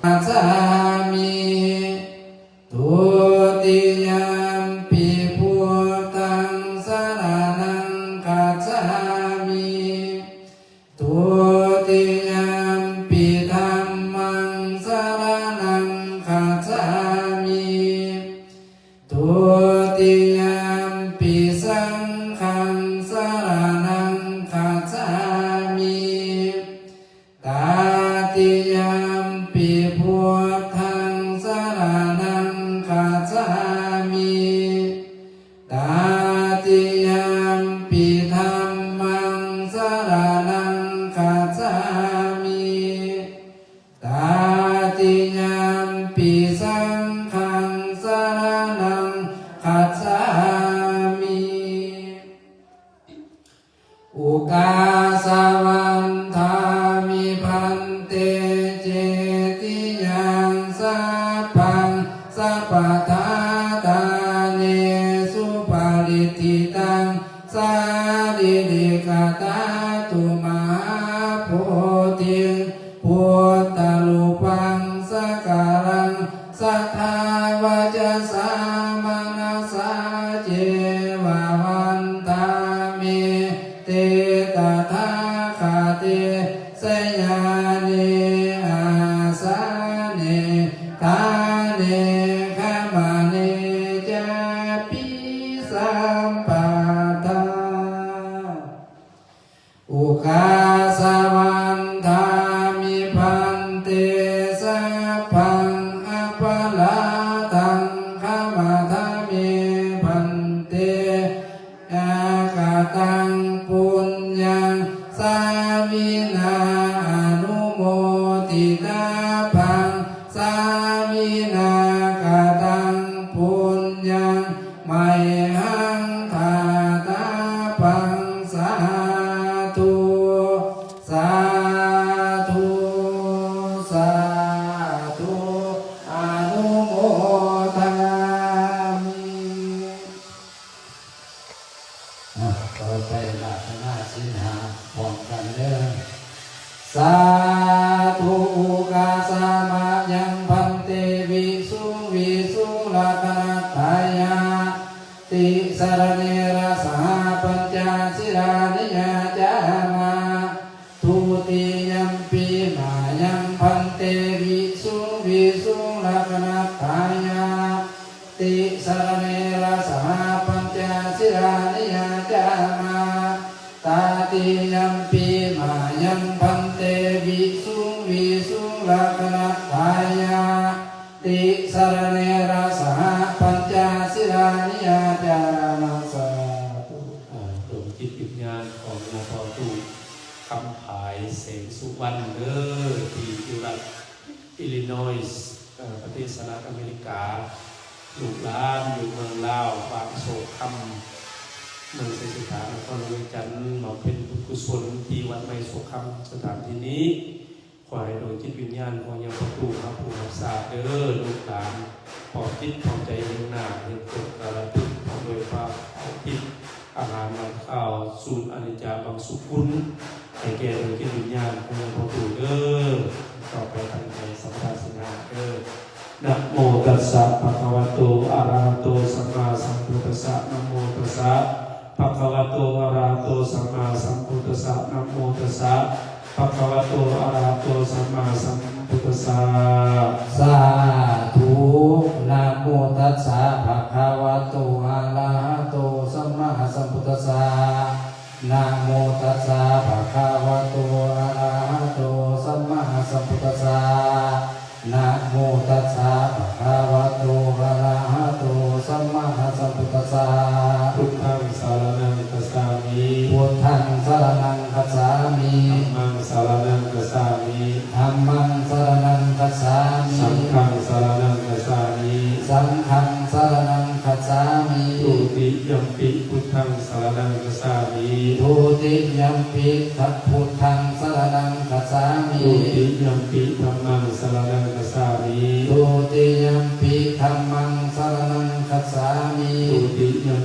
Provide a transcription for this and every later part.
Gacchāmi. Dutiyampi buddhaṃ saraṇaṃ gacchāmi. Dutiyampi dhammaṃ saraṇaṃ gacchāmi. Dutiyampi saṅghaṃ saraṇaṃ gacchāmi. Tatiyampi buddhaṃ saraṇaṃ gacchāmi. Tatiyampi dhammaṃ saraṇaṃ gacchāmi. Tatiyampi saṅghaṃ saraṇaṃ gacchāmi. Ukāsa vandāmi bhante cetiyaṃ sabbaṃ sabbaṭṭhāne supatiṭṭhitaṃ sārīrikadhātu mahābodhiṃ buddharūpaṃ sakalaṃ sadā vacasā manasā ceva vandāmete tathāgate sayane āsane ṭhāne gamane cāpi sabbadā. Ukāsa vandāmi bhante sabbaṃ aparādhaṃ khamatha me bhante. Kataṃ puññaṃ sāminā anumoditabbaṃ sāminā kataṃ puññaṃ mayhaṃ dātabbaṃ. Sādhu sādhu sādhu anumodāmi. ອ່ະ ຕໍ່ໄປອາລາທະນາສິນຫ້າພ້ອມກັນເດີ. Sādhu ukāsa mayaṃ bhante visuṃ visuṃ rakkhaṇatthāya tisaraṇena saha pañca sīlāni yācāma. Dutiyampi mayaṃ bhante visuṃ visuṃ rakkhaṇatthāya tisaraṇena saha pañca sīlāni yācāma. Tatiyampi mayaṃ bhante visuṃ visuṃ rakkhaṇatthāya tisaraṇena saha pañca sīlāni yācāma. Sādhu. ອ່າ ດວງຈິດວິນຍານຂອງຍາພໍ່ຕູ້ຄຳຜາຍ ແສງສຸວັນເດີ ທີ່ຢູ່ລັດ Illinois ເອີ ປະເທດສະຫະລັດອາເມລິກາ, ລູກຫຼານຢູ່ເມືອງລາວ ບ້ານໂຊກຄຳ ເມືອງໄຊເສດຖາ ນະຄອນຫຼວງວຽງຈັນ ບຳເພັນບຸນກຸສົນທີ່ວັດໃໝ່ໂຊກຄຳ ສະຖານທີ່ນີ້. ຂໍໃຫ້ດວງຈິດວິນຍານຂອງຍາພໍ່ຕູ້ຮັບຮູ້ຮັບຊາບເດີ ລູກຫຼານ ພ້ອມຈິດພ້ອມໃຈ ຮຽງໜ້າຮຽງຕົນກາລະພຶດ ພ້ອມດ້ວຍພະອາທິດ ອາຫານຫວານຄາວ ສູດອະນິດຈາບັງສຸກຸນ ໃຫ້ແກ່ດວງຈິດວິນຍານຂອງຍາພໍ່ຕູ້ເດີ. ຕໍ່ໄປຕັ້ງໃຈສຳມາທານສິນຫ້າເດີ. Namo tassa bhagavato arahato sammāsambuddhassa. Namo tassa bhagavato arahato sammāsambuddhassa. Namo tassa bhagavato arahato sammāsambuddhassa. Sādhu. Namo tassa bhagavato arahato sammāsambuddhassa. Namo tassa bhagavato arahato sammāsambuddhassa. Namo tassa bhagavato arahato sammāsambuddhassa. Buddhaṃ saraṇaṃ gacchāmi. Buddhaṃ saraṇaṃ gacchāmi. Dhammaṃ saraṇaṃ gacchāmi. Dhammaṃ saraṇaṃ gacchāmi. Saṅghaṃ saraṇaṃ gacchāmi. Saṅghaṃ saraṇaṃ gacchāmi. Dutiyampi buddhaṃ saraṇaṃ gacchāmi. Dutiyampi dha-, buddhaṃ saraṇaṃ gacchāmi. Dutiyampi dhammaṃ saraṇaṃ gacchāmi. Dutiyampi dhammaṃ saraṇaṃ gacchāmi. Dutiyam-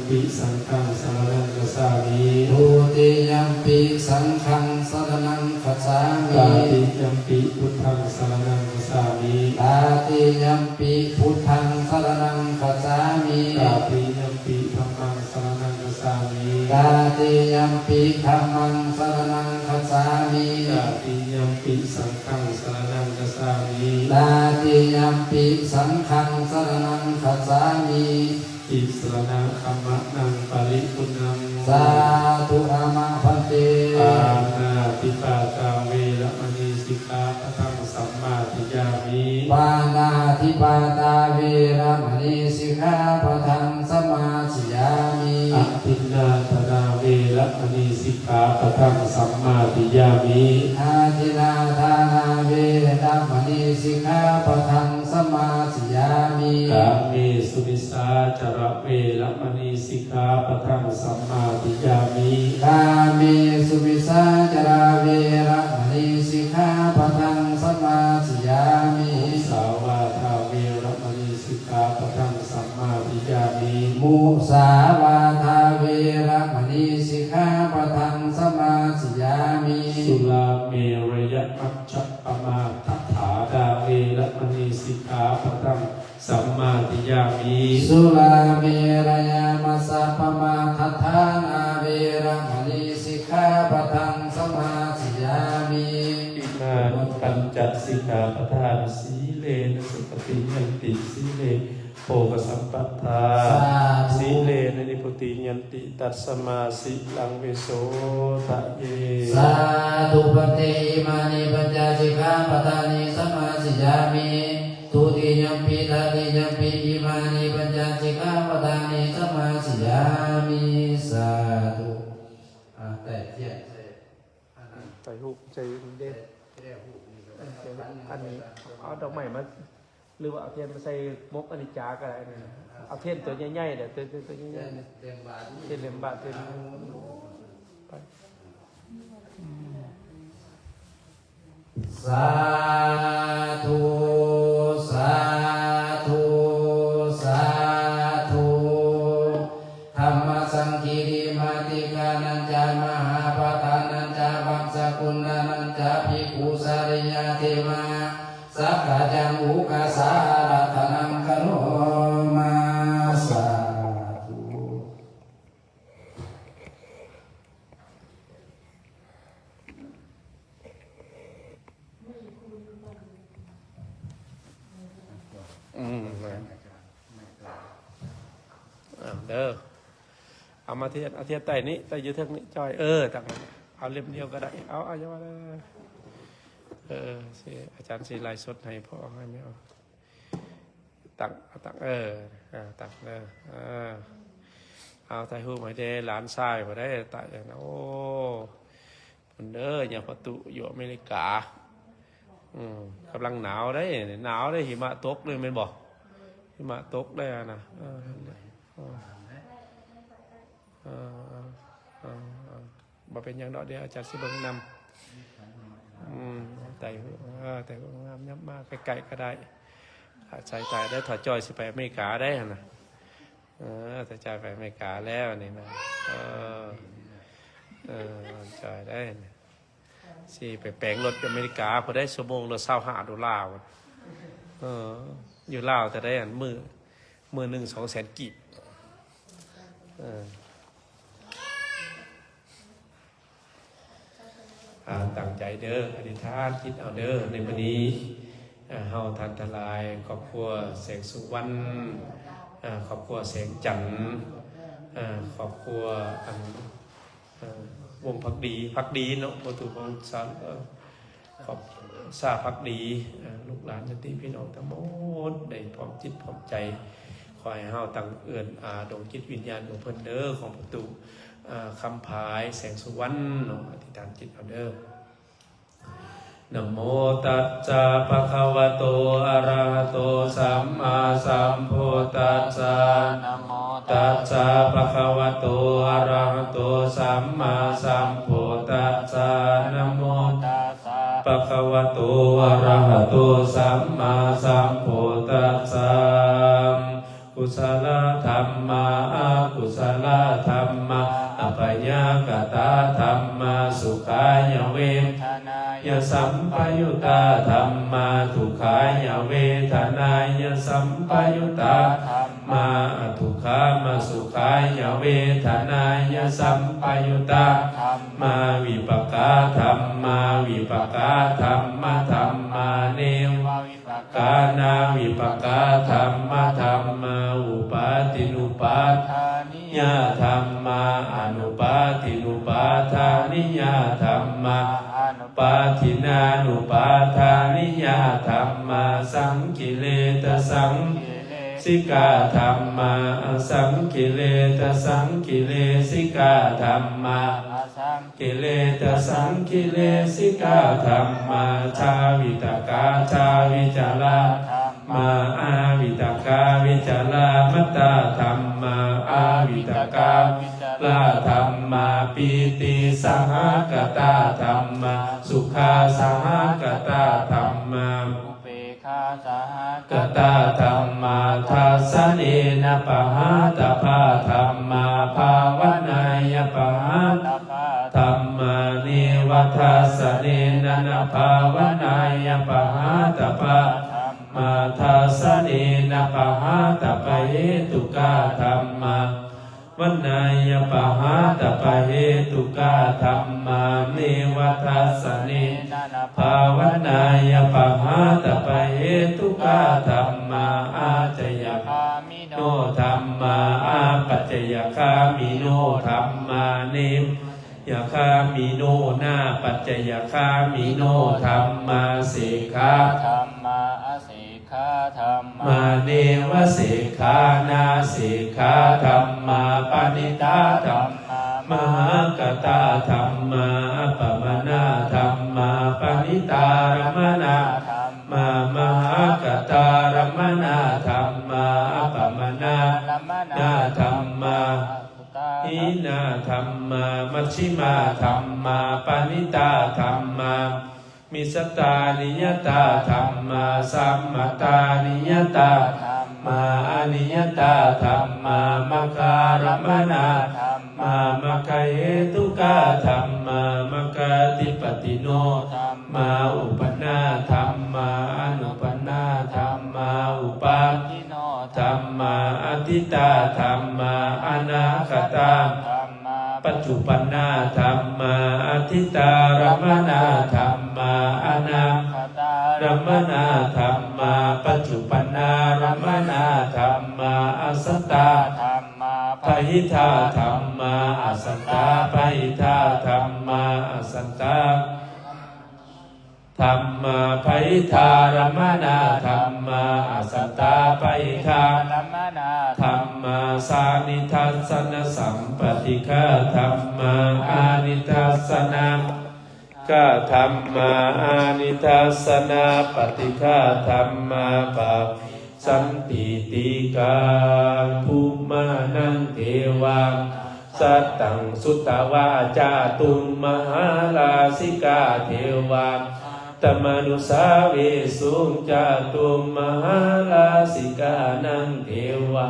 Tatiyampi buddhaṃ saraṇaṃ gacchāmi. Tatiyampi dhammaṃ saraṇaṃ gacchāmi. Tatiyampi dhammaṃ saraṇaṃ gacchāmi. Tatiyampi saṅghaṃ saraṇaṃ gacchāmi. Tatiyampi saṅghaṃ saraṇaṃ gacchāmi. Tisaraṇagamanaṃ paripuṇṇaṃ. Sādhu āma bhante. Pāṇātipātā veramaṇī sikkhāpadaṃ samādiyāmi. Pāṇātipātā veramaṇī sikkhāpadaṃ samādiyāmi. Adinnādānā veramaṇī sikkhāpadaṃ samādiyāmi. Adinnādānā veramaṇī sikkhāpadaṃ samādiyāmi. Kāmesu micchācārā veramaṇī sikkhāpadaṃ samādiyāmi. Kāmesu micchācārā veramaṇī sikkhāpadaṃ samādiyāmi. Musāvādā veramaṇī sikkhāpadaṃ samādiyāmi. Musāvādā veramaṇī sikkhāpadaṃ samādiyāmi. Surāmerayamajjapamādaṭṭhānā veramaṇī sikkhāpadaṃ samādiyāmi. Surāmerayamajjapamādaṭṭhānā veramaṇī sikkhāpadaṃ samādiyāmi. Imāni pañca sikkhāpadāni. Sīlena sugatiṃ yanti, sīlena bhogasampadā, sādhu, sīlena nibbutiṃ yanti, tasmā sīlaṃ visodhaye. Sādhu bhante. Imāni pañca sikkhāpadāni samādiyāmi. Dutiyampi tatiyampi imāni pañca sikkhāpadāni samādiyāmi. Sādhu. ອ່າ ແຕກທຽນໃສ່ ໄປຮູບໃສ່ເດ້ ແຕ່ຮູບນີ້ກໍໄດ້ ອັນນີ້ເອົາດອກໄມ້ມາ ຫຼືວ່າເອົາທຽນມາໃສ່ໝົກອະນິດຈາກໍໄດ້ ເອົາທຽນຕົວໃຫຍ່ໆເດ້ ຕົວ ຕົວໃຫຍ່ໆ ທຽນເຫຼັ້ມບາດ ທຽນເຫຼັ້ມບາດ ທຽນ ໄປ ສາທຸ ສາທຸ ສາທຸ. Dhammasaṅgirimatikānañca mahāpadānañca vañcakuṇḍānañca bhikkhusaārayathīva sakkaccaṃ ukāsa ārādhanaṃ karoma. Sādhu. ອືມ ເອົາເດີ ເອົາມາທຽນ ເອົາທຽນໃຕ້ນີ້ ໃຕ້ຢູ່ເທິງນີ້ ຈ້ອຍ ເອີ ຕັ້ງ ເອົາເຫຼັ້ມດຽວກໍໄດ້ ເອົາ ເອົາຢ່າວ່າ ເອີ ຊິ ອາຈານຊິໄລຟ໌ສົດໃຫ້ພໍ່ໃຫ້ແມ່ ຕັ້ງ ເອົາຕັ້ງ ເອີ ເອີ ຕັ້ງ ເອີ ເອີ ເອົາຖ່າຍຮູບໃຫ້ແດ່ ຫຼານຊາຍບໍ່ໄດ້ຕາຍແລ້ວນະ ໂອ້ ພຸ້ນເດີ ຍາມປະຕູຢູ່ອາເມລິກາ ອືມ ກຳລັງໜາວເດ້ ໜາວເດ້ ຫິມະຕົກເລີຍແມ່ນບໍ່? ຫິມະຕົກເລີຍນະ ເອີ ເອີ ເອີ ເອີ ບໍ່ເປັນຫຍັງດອກ ດຽວອາຈານຊິເບິ່ງນຳ ອືມ ໄຕ່ຫູ ເອີ ໄຕ່ຫູງາມ ຍັບມາໃກ້ໆກໍໄດ້ ອາໄສຕາຍໄດ້ ຖ້າຈ່ອຍຊິໄປອາເມລິກາໄດ້ຫັ້ນນະ ເອີ ຖ້າຈ່ອຍໄປອາເມລິກາແລ້ວນີ້ນະ ເອີ ເອີ ຈ່ອຍໄດ້ ຊິໄປແປງລົດຢູ່ອາເມລິກາ ພໍໄດ້ຊົ່ວໂມງລະຊາວຫ້າໂດລາ ເອີ ຢູ່ລາວແຕ່ໄດ້ ອັນ ມື້ ມື້ໜຶ່ງສອງແສນກີບ ເອີ ອ່າ ຕັ້ງໃຈເດີ ອະທິຖານຈິດເອົາເດີ ໃນມື້ນີ້ ເຮົາທ່ານທັງຫຼາຍ ຄອບຄົວແສງສຸວັນ ເອີ ຄອບຄົວແສງຈັນ ເອີ ຄອບຄົວ ອັນ ເອີ ວົງພັກດີ ພັກດີເນາະ ປະຕູຂອງສາ ເອີ ຄອບ ສາພັກດີ ເອີ ລູກຫຼານຍາດຕິພີ່ນ້ອງທັງໝົດ ໄດ້ພ້ອມຈິດພ້ອມໃຈ ຂໍໃຫ້ເຮົາຕັ້ງເອື້ອນອາ ດົງຈິດວິນຍານຂອງເພິ່ນເດີ ຂອງປະຕູ ເອີ ຄຳພາຍ ແສງສຸວັນເນາະ ອະທິຖານຈິດເອົາເດີ. Namo tassa bhagavato arahato sammāsambuddhassa. Namo tassa bhagavato arahato sammāsambuddhassa. Namo tassa bhagavato arahato sammāsambuddhassa. Kusalā dhammā, akusalā dhammā, abyākatā dhammā, sukhāya vedanāya sampayuttā dhammā, dukkhāya ເວທະນາຍະສຳປະຍຸດຕາ ທຳມາ ອະທຸກຂາມະສຸຂາຍະເວທະນາຍະສຳປະຍຸດຕາ ທຳມາ ວິປາກາ ທຳມາ ວິປາກາທຳມະ ທຳມາ ເນວະວິປາການາ ວິປາກາທຳມະ ທຳມາ ອຸປາທິນຸປາທານິຍະທຳມາ ອະນຸປາທິນຸປາທານິຍະທຳມາ ອະນຸປາທິນານຸປາທານິຍະທຳມາ ສັງກິເລທະສັງກິເລ ສິກາທຳມາ ອະສັງກິເລທະສັງກິເລສິກາທຳມາ ອະສັງກິເລທະສັງກິເລສິກາທຳມາ ຈາວິຕະກາຈາວິຈາລາທຳມາ ອາວິຕະກາວິຈາລາມັດຕາທຳມາ ອາວິຕະກາວິຈາລາທຳມາ ປີຕິສະຫະກະຕາທຳມາ ສຸຂາສະຫະກະຕາທຳມາ ອຸເບ ຄາສະຫະກະຕາທຳມາ ທັດສະເນນະປະຫາຕະພາທຳມາ ພາວະນາຍະປະຫາຕະພາທຳມາ ເນວະທັດສະເນນະນະພາວະນາຍະປະຫາຕະພາທຳມາ ທັດສະເນນະປະຫາຕະປະເຫຕຸກາທຳມາ ວະນາຍະປະຫາຕະປະເຫຕຸກາທຳມາ ເນວະທັດສະເນນະນະພາວະນາຍະປະຫາຕະປະເຫຕຸກາທຳມາ ອາຈະຍະຄາມິໂນທຳມາ ອາປັດຈະຍະຄາມິໂນທຳມາ ເນວະຍະຄາມິໂນ ນາປັດຈະຍະຄາມິໂນທຳມາ ເສຂາທຳມາ ອາເສ ຂາທຳມາ ເນວະເສຂານາ ເສຂາທຳມາ ປະນິຕາທຳມາ ມະຫາກະຕາທຳມາ ອັບປະມານາທຳມາ ປະນິຕາຣະມະນາທຳມາ ມະຫາກະຕາຣະມະນາທຳມາ ອັບປະມານາຣະມະນາທຳມາ ຫິນາທຳມາ ມັດຊິມາທຳມາ ປະນິຕາທຳມາ ມິດສະຕານິຍະຕາທຳມາ ສຳມະຕານິຍະຕາທຳມາ ອະນິຍະຕາທຳມາ ມັກຄາຣະມະນາທຳມາ ມັກຄະເຫຕຸກາທຳມາ ມັກຄາທິປັດຕິໂນທຳມາ ອຸປະນາທຳມາ ອະນຸປະນາທຳມາ ອຸປາທິໂນທຳມາ ອະດີຕາທຳມາ ອະນາຄະຕາທຳມາ ປັດຈຸບັນນາທຳມາ ອະດີຕາຣະມະນາທຳມາ ອະນາຄະຕາຣະມະນາທຳມາ ປັດຈຸບັນນາຣະມະນາທຳມາ ອະສັດຕາທຳມາ ພະຫິທາທຳມາ ອະສັດຕາພະຫິທາທຳມາ ອະສັດຕາ ທຳມາ ພະຫິທາຣະມະນາທຳມາ ອະສັດຕາພະຫິທາຣະມະນາທຳມາ ສານິທັດສະນະສຳປະຕິກາທຳມາ ອານິທັດສະນະກາທຳມາ ອານິທັດສະນະປະຕິກາທຳມາ ປະ ສັນຕິຕິກາ ພຸມມານັງ ເທວາ ສັດຕັງ ສຸດຕະວາ ຈາຕຸມມະຫາລາສິກາ ເທວາ ສັດຕະມະນຸສາເວສຸງ ຈາຕຸມມະຫາລາສິການັງ ເທວາ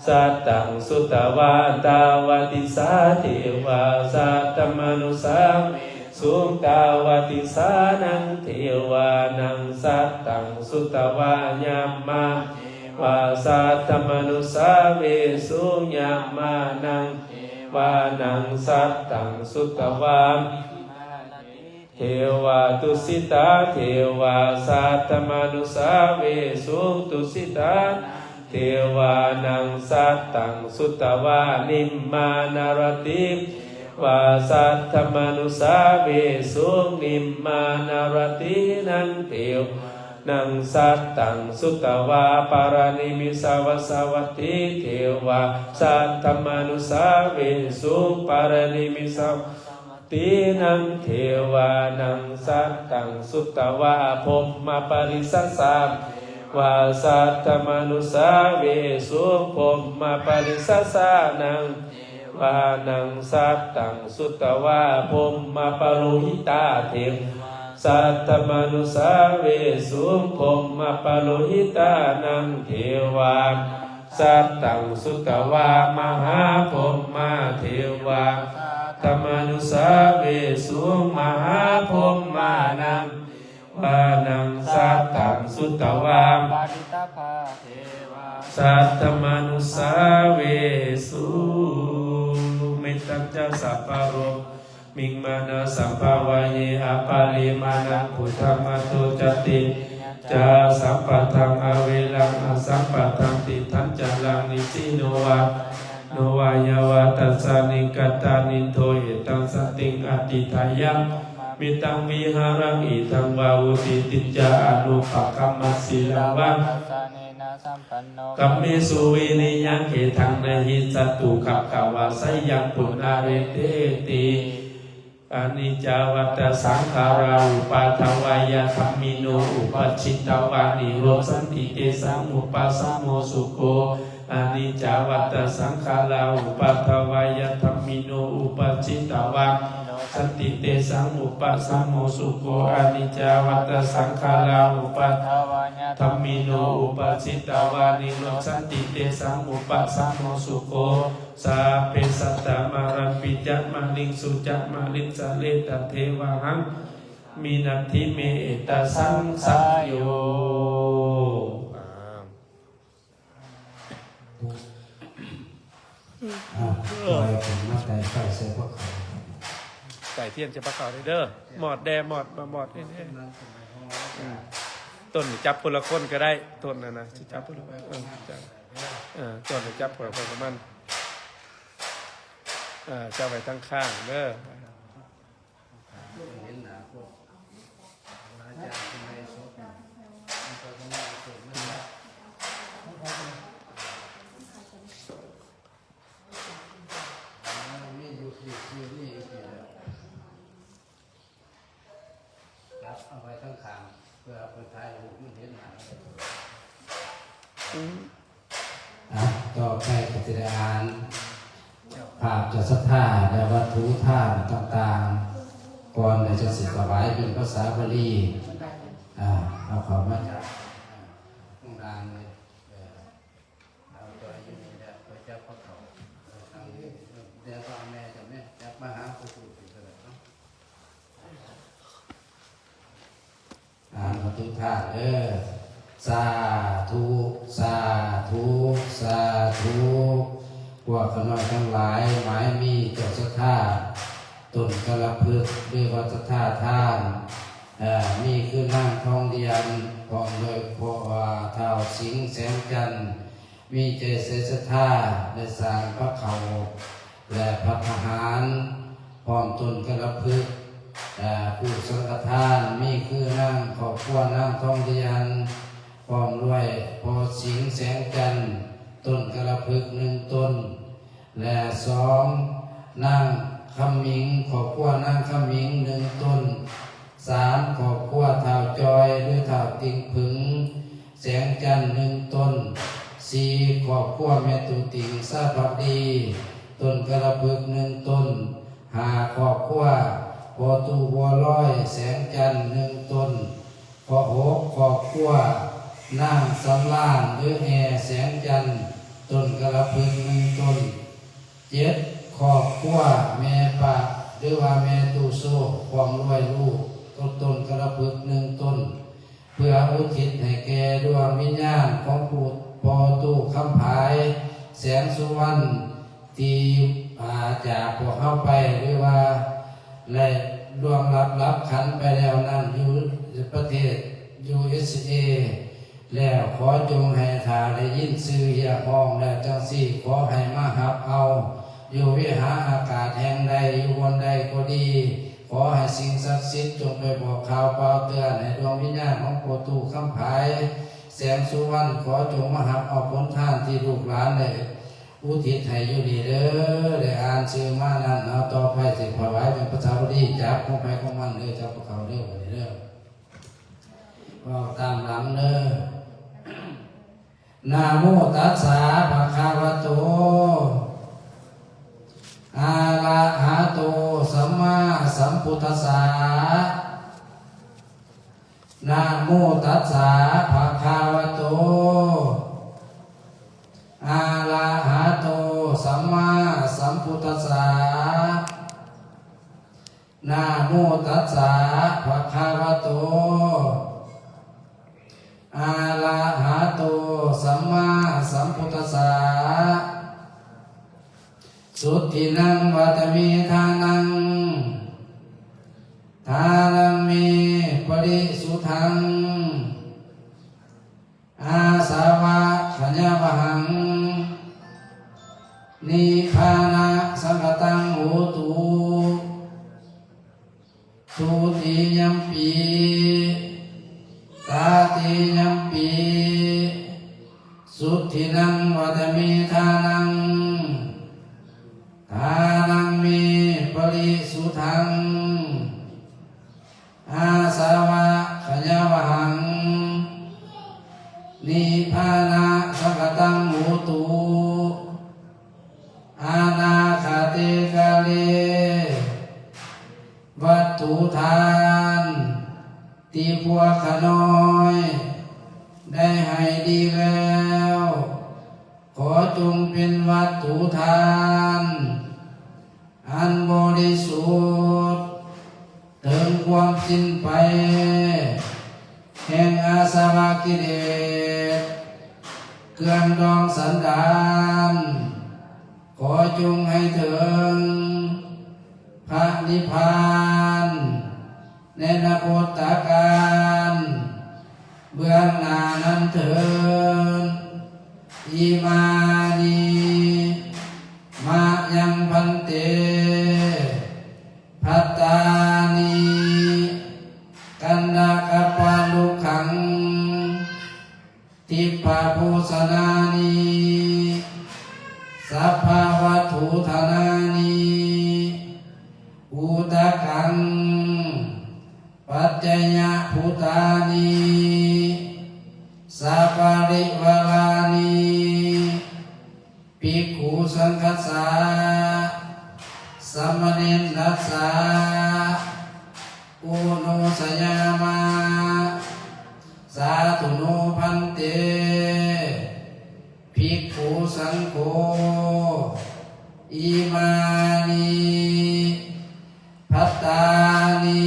ສັດຕັງ ສຸດຕະວາ ຕາວະຕິສາ ເທວາ ສັດຕະມະນຸສາເວ ສຸງ ຕາວະຕິສານັງ ເທວານັງ ສັດຕັງ ສຸດຕະວາ ຍາມມາ ເທວາ ສັດຕະມະນຸສາເວສຸງ ຍາມມານັງ ເທວານັງ ສັດຕັງ ສຸດຕະວາ ເທວາ ຕຸສິຕາ ເທວາ ສັດຕະມະນຸສາເວສຸງ ຕຸສິຕາ ເທວານັງ ສັດຕັງ ສຸດຕະວາ ນິມມານະຣະຕິ ເທວາ ສັດຕະມະນຸສາເວສຸງ ນິມມານະຣະຕິນັງ ເທວານັງ ສັດຕັງ ສຸດຕະວາ ປາຣະນິມິສະວາສະວັດທີ ເທວາ ສັດຕະມະນຸສາເວສຸງ ປາຣະນິມິສະ ຕິນັງ ເທວານັງ ສັດຕັງ ສຸດຕະວາ ພົມມະປະລິສະສາ ເທວາ ສັດຕະມະນຸສາເວສຸງ ພົມມະປະລິສະສານັງ ເທວານັງ ສັດຕັງ ສຸດຕະວາ ພົມມະປະໂລຫິຕາ ເທວາ ສັດຕະມະນຸສາເວສຸງ ພົມມະປະໂລຫິຕານັງ ເທວາ ສັດຕັງ ສຸດຕະວາ ມະຫາພົມມາ ເທວາ ສັດຕະມະນຸສາເວສຸງ ມະຫາພົມມານັງ ວານັງສັດທັງສຸດຕະວາ ປະລິດຕະພາເທວາ ສັດທະມະນຸດສາເວສຸ ເມດຕັນຈະສັບພະໂລກ ມິງມານະສັມພະວາເຍ ອະປະລິມານະພຸດທະມະໂຕຈະຕິ ຍະຈາສັມປະທັງອະເວລັງ ອະສັມປະທັງຕິດທັນຈະລັງ ນິຊິໂນວາ ໂນວາຍາວາ ຕັດສະນິງກະຕານິນໂທ ເອຕັງສັນຕິງອະທິຖາຍະ ເມຕັງວິຫາລັງ ອີທັງວາ ອຸທິດຕິນຈາ ອະນຸປະກຳມະ ສີລະວະ ກຳເມສຸ ວິລິຍັງ ເຂດທັງ ນະຫິ ສັດຕຸ ຂັດຂະວາ ໄຊຍັງ ປຸນນະເຣເຕຕິ ອະນິດຈາວັດຕະສັງຂາລາ ອຸປາທະວາຍະທຳມິໂນ ອຸປະຈິດຕະວາ ນິໂຣດສັນຕິ ເຕສັງ ອຸປະສະໂມ ສຸໂຂ ອະນິດຈາວັດຕະສັງຂາລາ ອຸປາທະວາຍະທຳມິໂນ ອຸປະຈິດຕະວາ ນິໂຣດສັນຕິ ເຕສັງ ອຸປະສະໂມ ສຸໂຂ ອະນິດຈາວັດຕະສັງຂາລາ ອຸປາທະວາຍະທຳມິໂນ ອຸປະຈິດຕະວາ ນິໂຣດສັນຕິ ເຕສັງ ອຸປະສະໂມ ສຸໂຂ ສັບເພສັດຕາ ມະຣັນປິຈະ ມະລິງສຸຈະ ມະລິງສະເລຕະ ເທວາຫັງ ມິນັດຖິເມ ເອຕະສັງສະໂຍ. ອ່າ ປ່ອຍຂຶ້ນມາໄຕ່ໄຟໃສ່ພວກເຂົາ ໄຕ່ທຽນໃສ່ພວກເຂົາເດີ ມອດແດ່ ມອດ ມາມອດແດ່ ອືມ ຕົ້ນນີ້ຈັບຄົນລະຄົນກໍໄດ້ ຕົ້ນນັ້ນນະ ຊິຈັບຄົນລະຄົນ ເອີ ຈັບ ເອີ ຕົ້ນນີ້ຈັບຄົນລະຄົນກັບມັນ ເອີ ເຈົ້າໄວ້ທາງຂ້າງເດີ. ເຫັນໜ້າພວກອາຈານເພິ່ນໄລສົດ ມັນກໍຈະມີເກີດມາຈາກ ມີຢູ່ທີ່ ຢູ່ນີ້ຢູ່ທີ່ແລ້ວ ຈັບເອົາໄວ້ຂ້າງໆ ເພື່ອເພິ່ນຖ່າຍຮູບ ມັນເຫັນໜ້າ. ອືມ ອ່ະ ຕໍ່ໄປກໍຈະໄດ້ອ່ານພາບເຈົ້າສັດທາ ແລະ ວັດຖຸທານຕ່າງໆ ກ່ອນ ແລ້ວຈັ່ງຊິຖວາຍເປັນພາສາບາລີ. ອ່າ ເອົາເຂົ້າມາຈາກ ອ່າ ຂ້າງລ່າງເລີຍ ເອີ ເອົາຕົວຢູ່ນີ້ແຫຼະ ໄປຈັບພະເຂົ້າ ເອີ ທາງນີ້ ເອີ ແດ່ ເອົາແມ່ເຈົ້າແມ່ ຈັບມາຫາຜູ້ຜູ້ເປັນກະໄດ້ເນາະ. ອ່ານວັດຖຸທານເດີ ສາທຸ ສາທຸ ສາທຸ. ພວກຂ້ານ້ອຍທັງຫຼາຍ ໝາຍມີເຈົ້າສັດທາ ຕົ້ນກະລະພຶກ ຫຼືວ່າສັດທາທານ ເອີ ມີຄືນາງທອງດຽນ ພ້ອມດ້ວຍພໍ່ ເອີ ທ້າວສິງແສງຈັນ ມີໃຈໃສ່ສັດທາ ໄດ້ສ້າງພະເຂົ້າ ແລະ ພັດທະຫານ ພ້ອມຕົ້ນກະລະພຶກ ແລະ ຜູ້ສັງຄະທານ ມີຄືນາງຄອບຄົວນາງທອງດຽນ ພ້ອມດ້ວຍພໍ່ສິງແສງຈັນ ຕົ້ນກະລະພຶກໜຶ່ງຕົ້ນ ແລະ ສອງ ນາງຄຳມິງ ຄອບຄົວນາງຄຳມິງໜຶ່ງຕົ້ນ. ສາມ ຄອບຄົວທ້າວຈ່ອຍ ຫຼື ທ້າວຕິ່ງຜຶງ ແສງຈັນ ໜຶ່ງຕົ້ນ. ສີ່ ຄອບຄົວແມ່ຕູ້ຕິ່ງ ຊາພັກດີ ຕົ້ນກະລະພຶກ ໜຶ່ງຕົ້ນ. ຫ້າ ຄອບຄົວພໍ່ຕູ້ບົວລອຍ ແສງຈັນ ໜຶ່ງຕົ້ນ. ຂໍ້ຫົກ ຄອບຄົວນາງສຳລານ ຫຼື ແອ ແສງຈັນ ຕົ້ນກະລະພຶກ ໜຶ່ງຕົ້ນ. ເຈັດ ຄອບຄົວແມ່ປະ ຫຼືວ່າແມ່ຕູ້ໂຊ ພ້ອມດ້ວຍລູກ ຕົ້ນ ຕົ້ນກະລະພຶກ ໜຶ່ງຕົ້ນ ເພື່ອອຸທິດໃຫ້ແກ່ດວງວິນຍານຂອງຜູ້ພໍ່ຕູ້ຄຳຜາຍ ແສງສຸວັນ ທີ່ ອາ ຈາກພວກເຮົາໄປ ຫຼືວ່າໄດ້ລ່ວງລັບດັບຂັນໄປແລ້ວນັ້ນ ຢູ່ປະເທດ ຢູເອສເອ ແລ້ວ ຂໍຈົ່ງໃຫ້ຖ້າໄດ້ຍິນຊື່ຮຽກຮ້ອງແລ້ວຈັ່ງຊີ້ ຂໍໃຫ້ມາຮັບເອົາ ຢູ່ວິຫາອາກາດແຫ່ງໃດ ຢູ່ບ່ອນໃດກໍດີ ຂໍໃຫ້ສິ່ງສັກສິດຈົ່ງໄປບອກຂ່າວກ່າວເຕືອນໃຫ້ດວງວິນຍານຂອງພໍ່ຕູ້ຄຳຜາຍ ແສງສຸວັນ ຂໍຈົ່ງມາຮັບເອົາຜົນທານທີ່ລູກຫຼານໄດ້ອຸທິດໃຫ້ຢູ່ນີ້ເດີ. ໄດ້ອ່ານຊື່ມານັ້ນເນາະ ຕໍ່ໄປຊິຖວາຍເປັນພາສາບາລີ ຈັບຂອງໃຜຂອງມັນເດີ ຈັບພວກເຂົາເດີ ບັດນີ້ເດີ. ເວົ້າຕາມຫຼັງເດີ. ນະໂມຕັດສະ ພະຄະວະໂຕ ອະລະຫະໂຕ ສຳມາສຳພຸດທັດສະ. ນະໂມຕັດສະ ພະຄະວະໂຕ ອະລະຫະໂຕ ສຳມາສຳພຸດທັດສະ. ນະໂມຕັດສະ ພະຄະວະໂຕ ສຳມາສຳພຸດທັດສະ ສຸດທິນັງວັດຕະເມທານັງ ທານັງເມປະລິສຸດທັງ ອາສະວະຂະຍະວະຫັງ ນິບພານະສັງຄະຕັງໂຫຕຸ ທຸຕິຍຳປີ ຕະຕິຍຳປີ ສຸດທິນັງວັດຕະເມທານັງ ທານັງເມປະລິສຸດທັງ ອາສະວະຂະຍະວະຫັງ ນິບພານະສັງຄະຕັງໂຫຕຸ ອະນາຄະເຕກາເລ ວັດຖຸທານທີ່ພວກຂ້ານ້ອຍໄດ້ໃຫ້ດີແລ້ວ ຂໍຈົ່ງເປັນວັດຖຸທານອັນບໍລິສຸດ ເຖິງຄວາມສິ້ນໄປແຫ່ງອາສະວະກິເລດ ເຄື່ອງດອງສັນດານ ຂໍຈົ່ງໃຫ້ເຖິງພະນິບພານ ໃນອະນາຄົດຕະການເບື້ອງໜ້ານັ້ນເທີນ. ອິມານິ ມະຍັງ ພັນເຕ ພັດຕານິ ກັນດາກັບປະລຸກຂັງ ທິບພະໂພຊະນານິ ສັບພະວັດຖຸທານານິ ອຸຕະກັງ ປັດໄຈຍະພຸຕານິ ສະປະລິວາລານິ ພິກຂຸສັງຄັດສະ ສາມະເນນນະສະ ອຸໂນຊະຍາມະ ສາທຸໂນ ພັນເຕ ພິກຂຸສັງໂຄ ອິມານິ ພັດຕານິ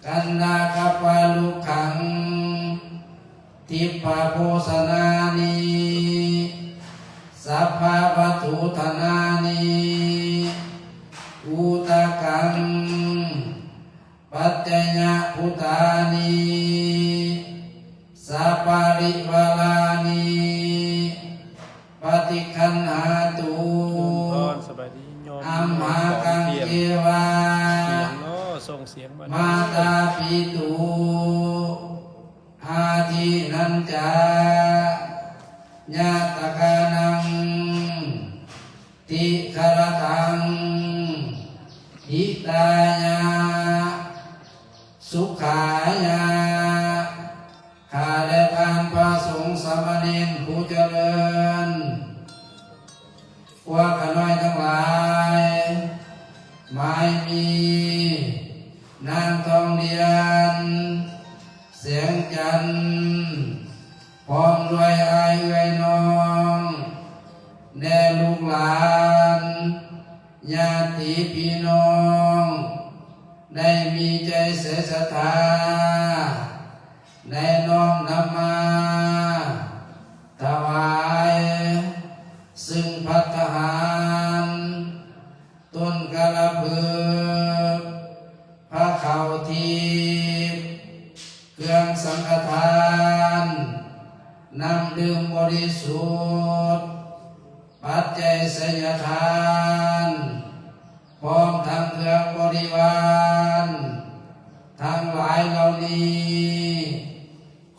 ກັນດາກັບປະລຸກຂັງ ທິບພະໂພຊະນານິ ສັບພະວັດຖຸທານານິ ອຸຕະກັງ ປັດໄຈຍະພຸຕານິ ສະປະລິວາລານິ ປະຕິຄັນຫາຕຸ ອຳມະກັງ ເຄວາ ມາຕາປິຕຸ ອາທິນັນຈາ ຍາຕະການັງ ຕິຄະລະຕັງ ຫິຕາຍະ ສຸຂາຍະ. ຂ້າແລະທ່ານພະສົງສາມະເນນຜູ້ຈະເລີນ ພວກຂ້ານ້ອຍທັງຫຼາຍ ໝາຍມີ ນາງທອງດຽນ ແສງຈັນ ພ້ອມດ້ວຍອ້າຍເອື້ອຍນ້ອງ ແລະ ລູກຫຼານ ຍາດຕິພີ່ນ້ອງ ໄດ້ມີໃຈໃສສັດທາ ໄດ້ນ້ອມນຳມາຖວາຍ ຊຶ່ງພັດຕາຫານ ຕົ້ນກາລະພຶກ ພະເຂົ້າທິບ ເຄື່ອງສັງຄະທານ ນ້ຳດື່ມບໍລິສຸດ ປັດໄຈໄສຍະທານ ພ້ອມທັງເຄື່ອງບໍລິວານ ທັງຫຼາຍເຫຼົ່ານີ້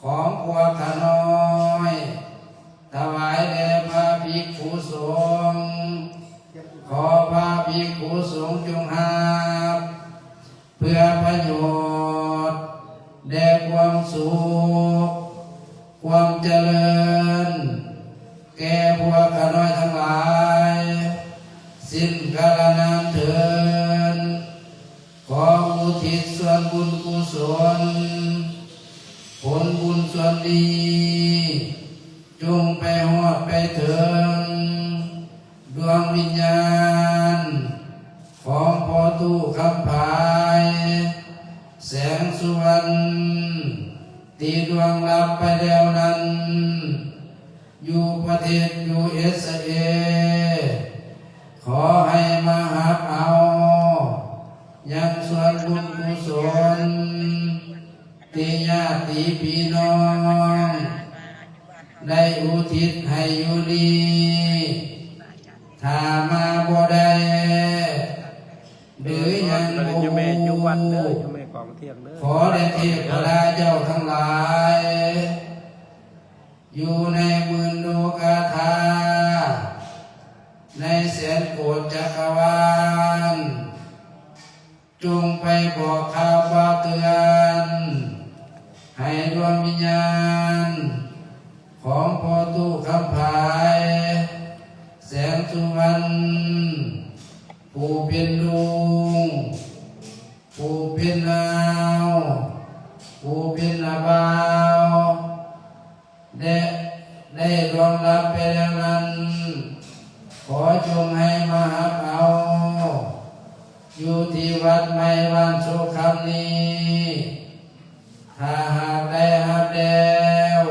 ຂອງພວກຂ້ານ້ອຍ ຖວາຍແດ່ພະພິກຂຸສົງ ຂໍພະພິກຂຸສົງຈົ່ງຮັບ ເພື່ອປະໂຫຍດແດ່ຄວາມສຸກ ຄວາມຈະເລີນ ແກ່ພວກຂ້ານ້ອຍທັງຫຼາຍ ສິ້ນກາລະນານເທີນ. ຂໍອຸທິດສ່ວນບຸນກຸສົນ ຜົນບຸນສ່ວນນີ້ ຈົ່ງໄປຮອດໄປເຖິງ ດວງວິນຍານ ຂອງພໍ່ຕູ້ຄຳພາຍ ແສງສຸວັນ ທີ່ລ່ວງລັບໄປແລ້ວນັ້ນ ເທດ ຢູເອສເອ ຂໍໃຫ້ມາຮັບເອົາ ຍັງສ່ວນບຸນກຸສົນ ທີ່ຍາດຕິພີ່ນ້ອງ ໄດ້ອຸທິດໃຫ້ຢູ່ນີ້ ຖ້າມາບໍ່ໄດ້ ຫຼືຍັງບໍ່ຮູ້ ຂໍແດ່ເທບພະລາເຈົ້າທັງຫຼາຍ ຢູ່ໃນໝື່ນໂລກາທາ ໃນແສນໂກດຈັກກະວານ ຈົ່ງໄປບອກຂ່າວວ່າເຕືອນ ໃຫ້ດວງວິນຍານ ຂອງພໍ່ຕູ້ຄຳພາຍ ແສງສຸວັນ ຜູ້ເປັນລຸງ ຜູ້ເປັນນາວ ຜູ້ເປັນອາບ່າວ ແລະ ໄດ້ລ່ວງລັບໄປແລ້ວນັ້ນ ຂໍຈົ່ງໃຫ້ມາຮັບເອົາ ຢູ່ທີ່ວັດໃໝ່ບ້ານໂຊຄຳນີ້ ຖ້າຫາກໄດ້ຮັບແລ້ວ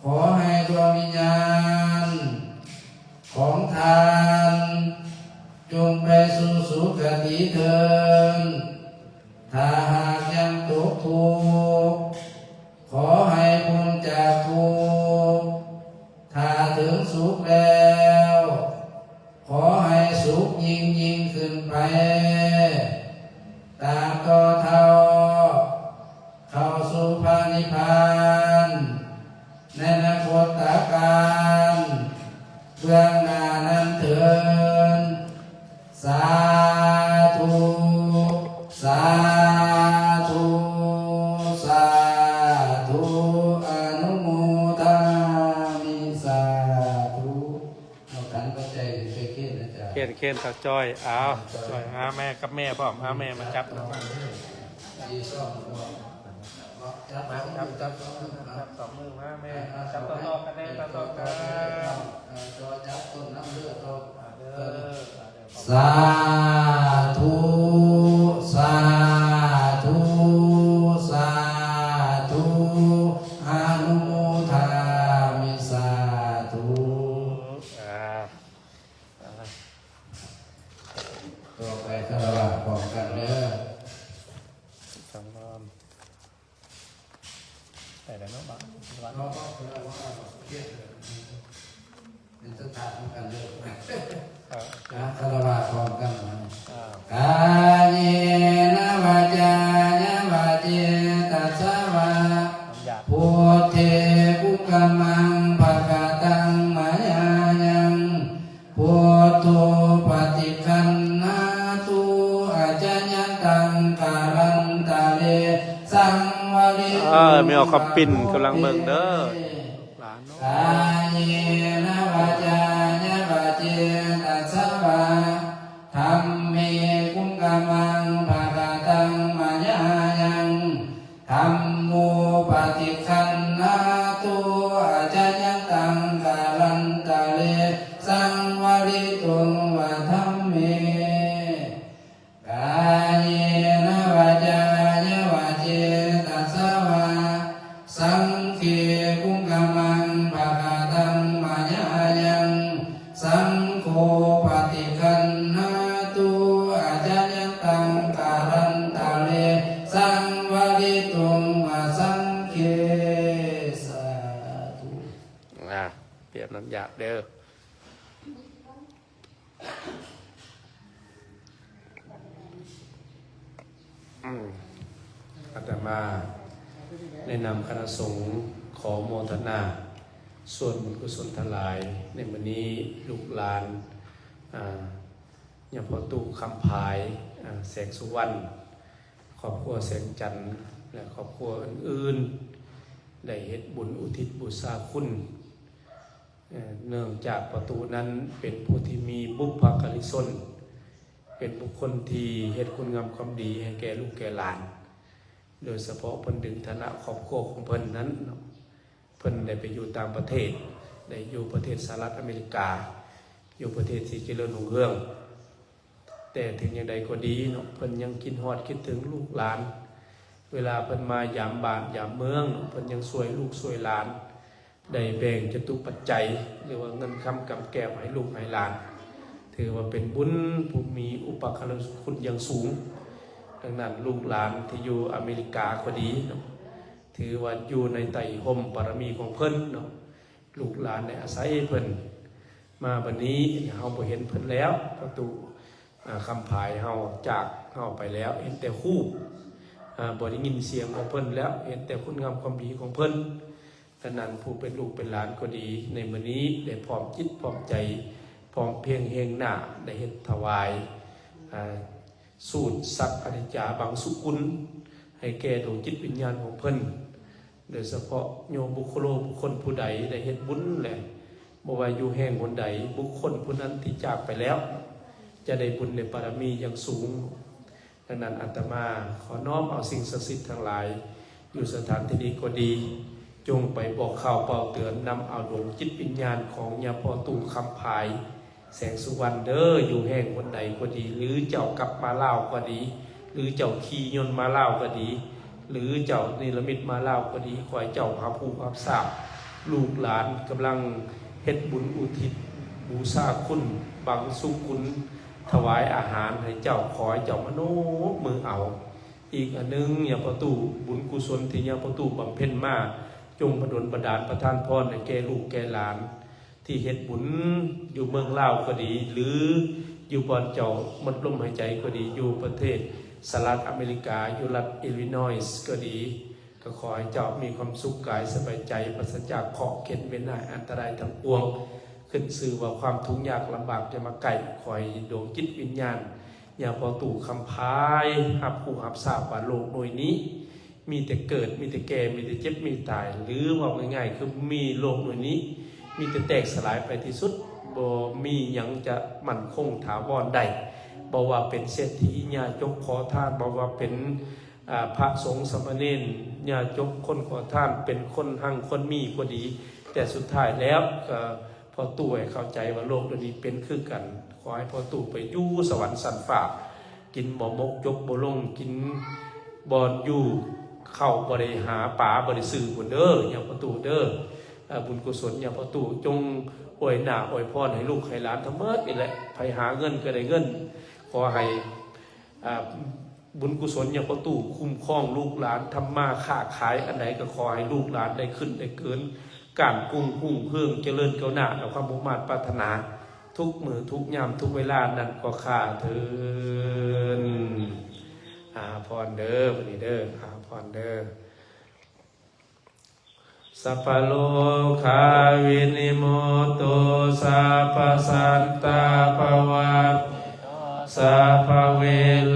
ຂໍໃຫ້ດວງວິນຍານ ຂອງທ່ານ ຈົ່ງໄປສູ່ສຸຄະຕິເທີນ ຖ້າຫາກຍັງຕົກທຸກ ຂໍໃຫ້ພົ້ນຈາກທຸກ ຖ້າເຖິງສຸກແລ້ວ ຂໍໃຫ້ສຸກຍິ່ງໆຂຶ້ນໄປ ຕາມຕໍ່ເທົ່າ ເຂົ້າສູ່ພະນິບພານ ໃນອະນາຄົດຕະການ ເບື້ອງໜ້ານັ້ນເທີນ ສາທຸ ສາທຸ ສາທຸ ອະນຸໂມທາມິ ສາທຸ. ເອົາຂັນປັດໄຈໄປເຄນນະຈາ. ເຄນ ເຄນ ເຂົ້າຈ້ອຍ. ເອົາ ຈ້ອຍ ຫາແມ່ກັບແມ່ພ້ອມ. ຫາແມ່ມາຈັບນຳ. ຈັບ ຈັບ ຈັບສອງມືມາແມ່. ຈັບຕໍ່ໆກັນແດ່ ຕໍ່ໆກັນ. ຈັບຕົ້ນນຳເດີ. ສາທຸ ສາທຸ ສາທຸ ອະນຸໂມທາມິ ສາທຸ. ອ່າ ຕໍ່ໄປຄາລະວະພ້ອມກັນເດີ. ສັງວອນ ໄປແລ້ວເນາະ ເນາະ ເປັນສະຖານນຳກັນເດີ. ອ່າ ຄາລະວະພ້ອມກັນ. ອ່າ ກາເຍນະວາຈາຍະວະເຈຕະສະວາ ພຸດເທກຸງກະມັງ ພະຄະຕັງ ມະຍາຍັງ ພຸດໂທ ປະຕິຄັນຫາຕຸ ອາຈະຍັນຕັງ ກາລັນຕະເລ ສັງວະລິ ເອີ ແມ່ອອກຄຳປິ່ນກຳລັງເບິ່ງເດີ ຫຼານເນາະ. ກາເຍນະວາຈາຍະວະເຈຕະສະວາ ທຳເມກຸງກະມັງ ພະຄະຕັງ ມະຍາຍັງ ທຳໂມ ປະຕິຄັນຫາຕຸ ອາຈະຍັນຕັງ ກາລັນຕະເລ ສັງວະລິຕຸງ ວະທຳເມ. ກາເຍນະວາຈາຍະວະເຈຕະສະວາ ສັງເຂກຸງກະມັງ ພະຄະຕັງ ມະຍາຍັງ ສັງໂຄ ປະຕິຄັນຫາຕຸ ອາຈະຍັນຕັງ ກາລັນຕະເລ ສັງວະລິຕຸງ ວະສັງເຂ. ສາທຸ. ອ່າ ປຽບນ້ຳຢາດເດີ. ອືມ ອາດຕະມາໃນນາມຄະນະສົງ ຂໍໂມທະນາສ່ວນບຸນກຸສົນທັງຫຼາຍ ໃນມື້ນີ້ລູກຫຼານ ອ່າ ຍາພໍ່ຕູ້ຄຳພາຍ ອ່າ ແສງສຸວັນ ຄອບຄົວແສງຈັນ ແລະ ຄອບຄົວອື່ນໆ ໄດ້ເຮັດບຸນອຸທິດບູຊາຄຸນ ເອີ່ ເນື່ອງຈາກພໍ່ຕູ້ນັ້ນເປັນຜູ້ທີ່ມີບຸບພະກາລິຊົນ ເປັນບຸກຄົນທີ່ເຮັດຄຸນງາມຄວາມດີໃຫ້ແກ່ລູກແກ່ຫຼານ ໂດຍສະເພາະເພິ່ນດຶງຖານະຄອບຄົວຂອງເພິ່ນນັ້ນເນາະ ເພິ່ນໄດ້ໄປຢູ່ຕ່າງປະເທດ ໄດ້ຢູ່ປະເທດສະຫະລັດອາເມລິກາ ຢູ່ປະເທດທີ່ຈະເລີນຮຸ່ງເຮືອງ. ແຕ່ເຖິງຢ່າງໃດກໍດີເນາະ ເພິ່ນຍັງຄິດຮອດຄິດເຖິງລູກຫຼານ ເວລາເພິ່ນມາຢາມບ້ານຢາມເມືອງເນາະ ເພິ່ນຍັງຊ່ວຍລູກຊ່ວຍຫຼານ ໄດ້ແບ່ງຈະຕຸປັດໄຈ ຫຼືວ່າເງິນຄຳກຳແກ້ວໃຫ້ລູກໃຫ້ຫຼານ ຖືວ່າເປັນບຸນຜູ້ມີອຸປະກາລະຄຸນຢ່າງສູງ. ດັ່ງນັ້ນ ລູກຫຼານທີ່ຢູ່ອາເມລິກາກໍດີເນາະ ຖືວ່າຢູ່ໃນໃຕ້ຮົ່ມບາລະມີຂອງເພິ່ນເນາະ ລູກຫຼານໄດ້ອາໄສເພິ່ນ ມາບັດນີ້ເຮົາບໍ່ເຫັນເພິ່ນແລ້ວ ພໍ່ຕູ້ ອາ ຄຳພາຍເຮົາຈາກເຮົາໄປແລ້ວ ເຫັນແຕ່ຮູບ ອາ ບໍ່ໄດ້ຍິນສຽງຂອງເພິ່ນແລ້ວ ເຫັນແຕ່ຄຸນງາມຄວາມດີຂອງເພິ່ນ. ດັ່ງນັ້ນ ຜູ້ເປັນລູກເປັນຫຼານກໍດີ ໃນມື້ນີ້ໄດ້ພ້ອມຈິດພ້ອມໃຈ ພ້ອມພຽງແຮງໜ້າ ໄດ້ເຮັດຖວາຍ ອາ ສູດສັກອານິດຈາບັງສຸກຸນ ໃຫ້ແກ່ດວງຈິດວິນຍານຂອງເພິ່ນ ໂດຍສະເພາະໂຍບຸກໂຄໂລ ບຸກຄົນຜູ້ໃດໄດ້ເຮັດບຸນແລະ ບໍ່ວ່າຢູ່ແຫ່ງຫົນໃດ ບຸກຄົນຜູ້ນັ້ນທີ່ຈາກໄປແລ້ວ ຈະໄດ້ບຸນໄດ້ບາລະມີຢ່າງສູງ. ດັ່ງນັ້ນ ອາດຕະມາຂໍນ້ອມເອົາສິ່ງສັກສິດທັງຫຼາຍ ຢູ່ສະຖານທີ່ນີ້ກໍດີ ຈົ່ງໄປບອກຂ່າວເປົ່າເຕືອນ ນຳເອົາດວງຈິດວິນຍານຂອງຍາພໍ່ຕູ້ຄຳພາຍ ແສງສຸວັນເດີ ຢູ່ແຫ່ງຫົນໃດກໍດີ ຫຼືເຈົ້າກັບມາລາວກໍດີ ຫຼືເຈົ້າຂີ່ຍົນມາລາວກໍດີ ຫຼືເຈົ້ານິລະມິດມາລາວກໍດີ ຂໍໃຫ້ເຈົ້າຮັບຮູ້ຮັບຊາບ ລູກຫຼານກຳລັງເຮັດບຸນອຸທິດບູຊາຄຸນ ບັງສຸກຸນ ຖວາຍອາຫານໃຫ້ເຈົ້າ ຂໍໃຫ້ເຈົ້າມາໂນບມືເອົາ. ອີກອັນໜຶ່ງ ຍາພໍ່ຕູ້ ບຸນກຸສົນທີ່ຍາພໍ່ຕູ້ບຳເພັນມາ ຈົ່ງມາດົນບັນດານປະທານພອນໃຫ້ແກ່ລູກແກ່ຫຼານ ທີ່ເຮັດບຸນຢູ່ເມືອງລາວກໍດີ ຫຼືຢູ່ບ່ອນເຈົ້າໝົດລົມຫາຍໃຈກໍດີ ຢູ່ປະເທດສະຫະລັດອາເມລິກາ ຢູ່ລັດອິລລີນອຍສ໌ກໍດີ ກໍຂໍໃຫ້ເຈົ້າມີຄວາມສຸກກາຍສະບາຍໃຈ ປາສະຈາກເຄາະເຂັນເວນຮ້າຍອັນຕະລາຍທັງປວງ ຂຶ້ນຊື່ວ່າຄວາມທຸກຍາກລຳບາກຢ່າມາໃກ້ ຂໍໃຫ້ດວງຈິດວິນຍານ ຍາພໍ່ຕູ້ຄຳພາຍ ຮັບຮູ້ຮັບຊາບວ່າໂລກໜ່ວຍນີ້ ມີແຕ່ເກີດ ມີແຕ່ແກ່ ມີແຕ່ເຈັບ ມີຕາຍ ຫຼືເວົ້າງ່າຍໆ ຄືມີໂລກໜ່ວຍນີ້ ມີແຕ່ແຕກສະຫຼາຍໄປທີ່ສຸດ ບໍ່ມີຫຍັງຈະໝັ້ນຄົງຖາວອນໄດ້ ບໍ່ວ່າເປັນເສດຖີ ຍາຈົກຂໍທານ ບໍ່ວ່າເປັນ ອາ ພະສົງສາມະເນນ ຍາຈົກຄົນຂໍທານ ເປັນຄົນຮັ່ງຄົນມີກໍດີ ແຕ່ສຸດທ້າຍແລ້ວກໍພໍ່ຕູ້ໃຫ້ເຂົ້າໃຈວ່າໂລກດຽວນີ້ເປັນຄືກັນ ຂໍໃຫ້ພໍ່ຕູ້ໄປຢູ່ສະຫວັນຊັ້ນຟ້າ ກິນບໍ່ໝົດຈົກບໍ່ລົງ ກິນບໍ່ຢູ່ ເຂົ້າບໍ່ໄດ້ຫາ ປາບໍ່ໄດ້ຊື້ພຸ້ນເດີ ຍາພໍ່ຕູ້ເດີ ອາ ບຸນກຸສົນຍາພໍ່ຕູ້ ຈົ່ງອວຍໜ້າອວຍພອນໃຫ້ລູກໃຫ້ຫຼານທັງໝົດນີ້ແຫຼະ ໃຜຫາເງິນກໍໄດ້ເງິນ ຂໍໃຫ້ ອາ ບຸນກຸສົນຍາພໍ່ຕູ້ຄຸ້ມຄອງລູກຫຼານ ທຳມາຄ້າຂາຍອັນໃດກໍຂໍໃຫ້ລູກຫຼານໄດ້ຂຶ້ນໄດ້ເກີນ ກ້ານກຸ້ງຮຸ່ງເຮືອງ ຈະເລີນກ້າວໜ້າ ຕາມຄວາມມຸ່ງມາດປາດຖະໜາ ທຸກມື້ທຸກຍາມທຸກເວລານັ້ນກໍຂ້າເທີນ. ອາພອນເດີ ບັດນີ້ເດີ ອາພອນເດີ. ສັບພະໂລຄາວິນິມຸດໂຕ ສັບພະສັນຕາພະວັດ ສັບພະເວ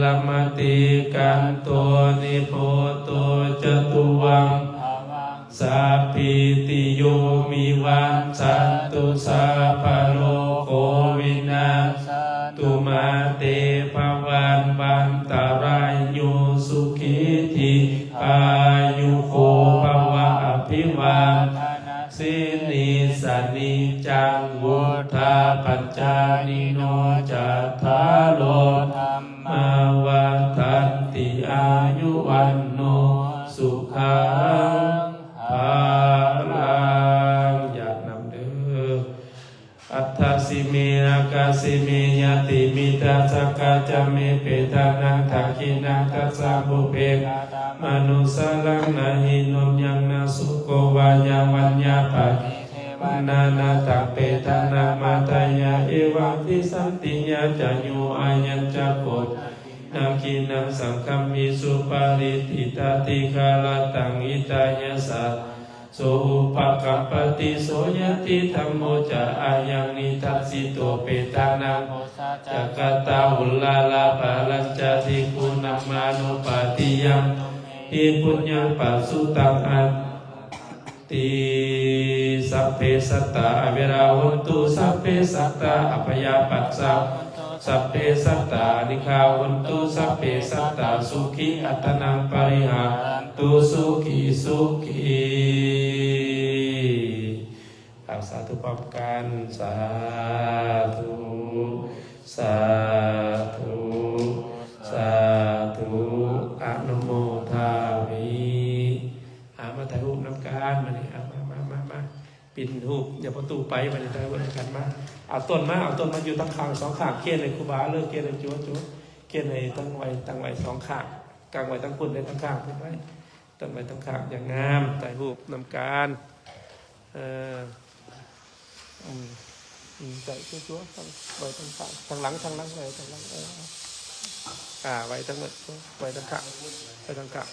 ລະມະຕິກັນໂຕ ນິບພຸດໂຕຈະຕຸວັງ ສັບພິຕິໂຍ ວິວັດສັນຕຸ ສັບພະໂລໂກ ວິນັດສະຕຸ ມາເຕພະວັດວັນຕະລາຍໂຍ ສຸຂີ ດີຄາຍຸໂກ ພະວະ ອະພິວາທະນະ ສີລິສະນິດຈັງ ວຸດທາປັດຈາຍິໂນ ຈັດຖາໂລ ທຳມາວັດທັນຕິ ອາຍຸວັນໂນ ສຸຂັງ ພະລັງ. ຢາດນຳເດີ. ອັດຖະສິເມ ອາກາສິເມ ຍາຕິມິດຕະ ສັງຄະຈະເມ ເປຕານັງ ທັກຂິນັງ ຕັດສະ ປຸບເພ ກະຕະມະນຸດສານັງ ນະຫິໂນ ຍັງ ນະໂສ ໂກ ວາ ຍາ ວັນຍາ ປະຕິເທວະນາ ນະຕັງ ເປຕານັງ ມາດຕະຍາ ເອວັງ ຕິສັນຕິຍາ ຈະໂຍ ອາຍັນ ຈະໂກ ທັກຂິນັງ ສັງຄະມິ ສຸປາຣິ ທິຕາ ຕິຄາລະຕັງ ຫິຕາຍະ ສາ ໂສ ອຸປະກັບປະຕິ ໂສຍາຕິທຳໂມ ຈະ ອາຍັງ ນິທັດສິໂຕ ເປຕານັງ ໂພຊາ ຈະກະຕາ ອຸລາລະ ພະລັນຈະ ທິກຸນະມານຸປາທິ ຍັງ ຕຸມເມ ຫິ ປຸນຍັງ ປະສຸຕັງ ອາ ຕິ ສັບເພ ສັດຕາ ອະເວລາ ໂຫນຕຸ ສັບເພ ສັດຕາ ອະພະຍາປັດສາ ໂຫນຕຸ ສັບເພ ສັດຕາ ອານິກຂາ ໂຫນຕຸ ສັບເພ ສັດຕາ ສຸຂີ ອັດຕະນັງ ປະລິຫາຣັນຕຸ ສຸຂີ ສຸຂີ. ອາ ສາທຸພ້ອມກັນ ສາທຸ ສາທຸ ສາທຸ ອະນຸໂມທາມິ. ອາ ມາຖ່າຍຮູບນຳກັນ ມານີ້ ອາ ມາ ມາ ມາ ມາ. ປິ່ນຮູບ ຢ່າປະຕູໄປ ບັດນີ້ໄດ້ເບິ່ງກັນມາ. ເອົາຕົ້ນມາ ເອົາຕົ້ນມາຢູ່ທັງຂ້າງສອງຂ້າງ ເຄນໃຫ້ຄູບາເລີຍ ເຄນໃຫ້ຈົວ ຈົວ ເຄນໃຫ້ທັງໄວ້ ຕັ້ງໄວ້ສອງຂ້າງ ກາງໄວ້ທັງພຸ້ນ ແລະ ທັງຂ້າງພຸ້ນໄວ້ ຕັ້ງໄວ້ທັງຂ້າງ ຢ່າງງາມ ຖ່າຍຮູບນຳກັນ. ເອີ ອືມ ອືມ ໃສ່ຈົວໆ ໄວ້ທາງຂ້າງ ທາງຫຼັງ ທາງຫຼັງ ໄວ້ທາງຫຼັງ ເອີ ອ່າ ໄວ້ທາງ ໄວ້ທາງຂ້າງ ໄວ້ທາງຂ້າງ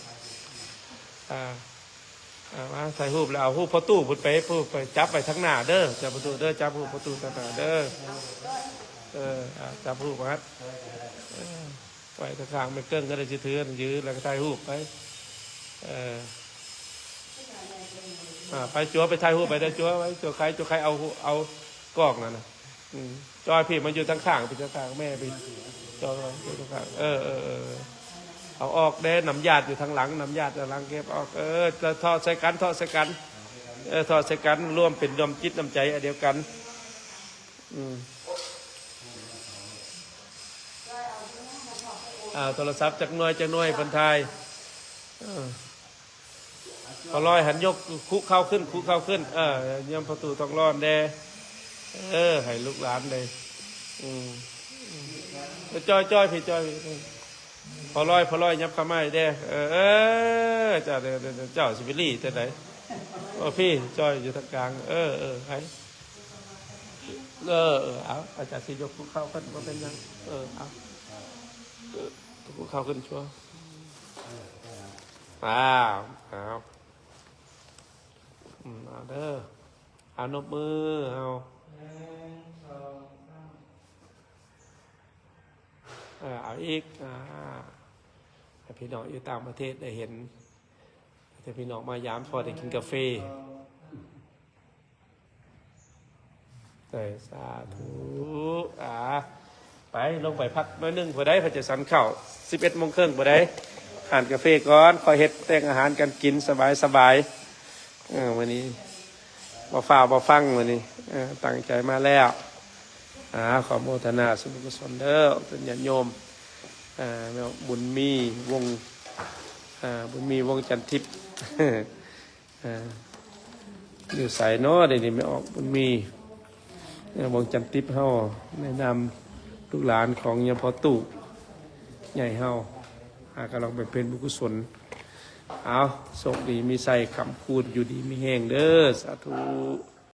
ອ່າ ອ່າ ມາຖ່າຍຮູບແລ້ວ ເອົາຮູບພໍ່ຕູ້ພຸ້ນໄປ ຜູ້ໄປຈັບໄວ້ທາງໜ້າເດີ ຈັບພໍ່ຕູ້ເດີ ຈັບຮູບພໍ່ຕູ້ທາງໜ້າເດີ ເອີ ອ່າ ຈັບຮູບມາ ເອີ ໄວ້ທາງຂ້າງ ແມ່ເກິ່ງກໍໄດ້ຊິຖື ຍື ແລ້ວກໍຖ່າຍຮູບໄປ ເອີ ອ່າ ໄປ ຈົວ ໄປຖ່າຍຮູບໄປເດີ ຈົວ ໄວ້ ຈົວ ໃຄ ຈົວ ໃຄ ເອົາ ເອົາກ້ອງນັ້ນນະ ອືມ ຈ້ອຍ ພີ່ ມາຢູ່ທາງຂ້າງ ພີ່ ທາງຂ້າງແມ່ ພີ່ ຈ້ອຍ ຢູ່ທາງຂ້າງ ເອີ ເອີ ເອີ ເອົາອອກແດ່ ນ້ຳຢາດຢູ່ທາງຫຼັງ ນ້ຳຢາດທາງຫຼັງ ເກັບອອກ ເອີ ຖອດໃສ່ກັນ ຖອດໃສ່ກັນ ເອີ ຖອດໃສ່ກັນ ລວມເປັນ ລວມຈິດນ້ຳໃຈອັນດຽວກັນ ອືມ ອ່າ ໂທລະສັບຈັກໜ່ວຍ ຈັກໜ່ວຍ ເພິ່ນຖ່າຍ ເອີ ພໍ່ລອຍຫັ້ນຍົກຄຸເຂົ່າຂຶ້ນ ຄຸເຂົ່າຂຶ້ນ ເອີ ຍາມປະຕູທອງລ້ອນແດ່ ເອີ ໃຫ້ລູກຫຼານໄດ້ ອືມ ອືມ ຈ້ອຍ ຈ້ອຍ ພີ່ ຈ້ອຍ ພໍ່ລອຍ ພໍ່ລອຍ ຍັບເຂົ້າມາໃຫ້ແດ່ ເອີ ເອີ ເຈົ້າ ເຈົ້າຊິໄປລີ້ແຕ່ໃດ ເອີ ພີ່ ຈ້ອຍຢູ່ທາງກາງ ເອີ ເອີ ໃຫ້ ເອີ ເອີ ເອົາ ອາຈານຊິຍົກຄຸເຂົ່າຂຶ້ນ ບໍ່ເປັນຫຍັງ ເອີ ເອົາ ເອີ ຄຸເຂົ່າຂຶ້ນ ຈົວ ອ້າວ ອ້າວ ອືມ ເອົາເດີ ເອົາ ນົບມື ເອົາ ເອີ ເອົາອີກ ອ່າ ໃຫ້ພີ່ນ້ອງຢູ່ຕ່າງປະເທດໄດ້ເຫັນ ໃຫ້ພີ່ນ້ອງມາຢາມ ພໍໄດ້ກິນກາເຟ. ເອີ ສາທຸ ອ່າ ໄປ ລົງໄປພັກໜ້ອຍໜຶ່ງ ຜູ້ໃດເພິ່ນຈະສັນເຂົ້າ ສິບເອັດໂມງເຄິ່ງ ຜູ້ໃດ ທານກາເຟກ່ອນ ຄ່ອຍເຮັດແຕ່ງອາຫານກັນກິນ ສະບາຍໆ ເອີ ມື້ນີ້ບໍ່ຟ້າວບໍ່ຟັ່ງ ມື້ນີ້ ເອີ ຕັ້ງໃຈມາແລ້ວ ອ່າ ຂໍໂມທະນາສ່ວນບຸນກຸສົນເດີ ເປັນຍາດໂຍມ ອ່າ ແມ່ບຸນມີ ວົງ ອ່າ ບຸນມີ ວົງຈັນທິບ ອ່າ ຢູ່ໃສເນາະ ດຽວນີ້ແມ່ອອກບຸນມີ ເອີ ວົງຈັນທິບເຮົາ ໃນນາມລູກຫຼານຂອງຍາພໍ່ຕູ້ໃຫຍ່ເຮົາ ຫາກຳລັງບຳເພັນບຸນກຸສົນ ເອົາ ໂຊກດີມີໄຊ ຄ້ຳຄູນ ຢູ່ດີມີແຮງເດີ ສາທຸ.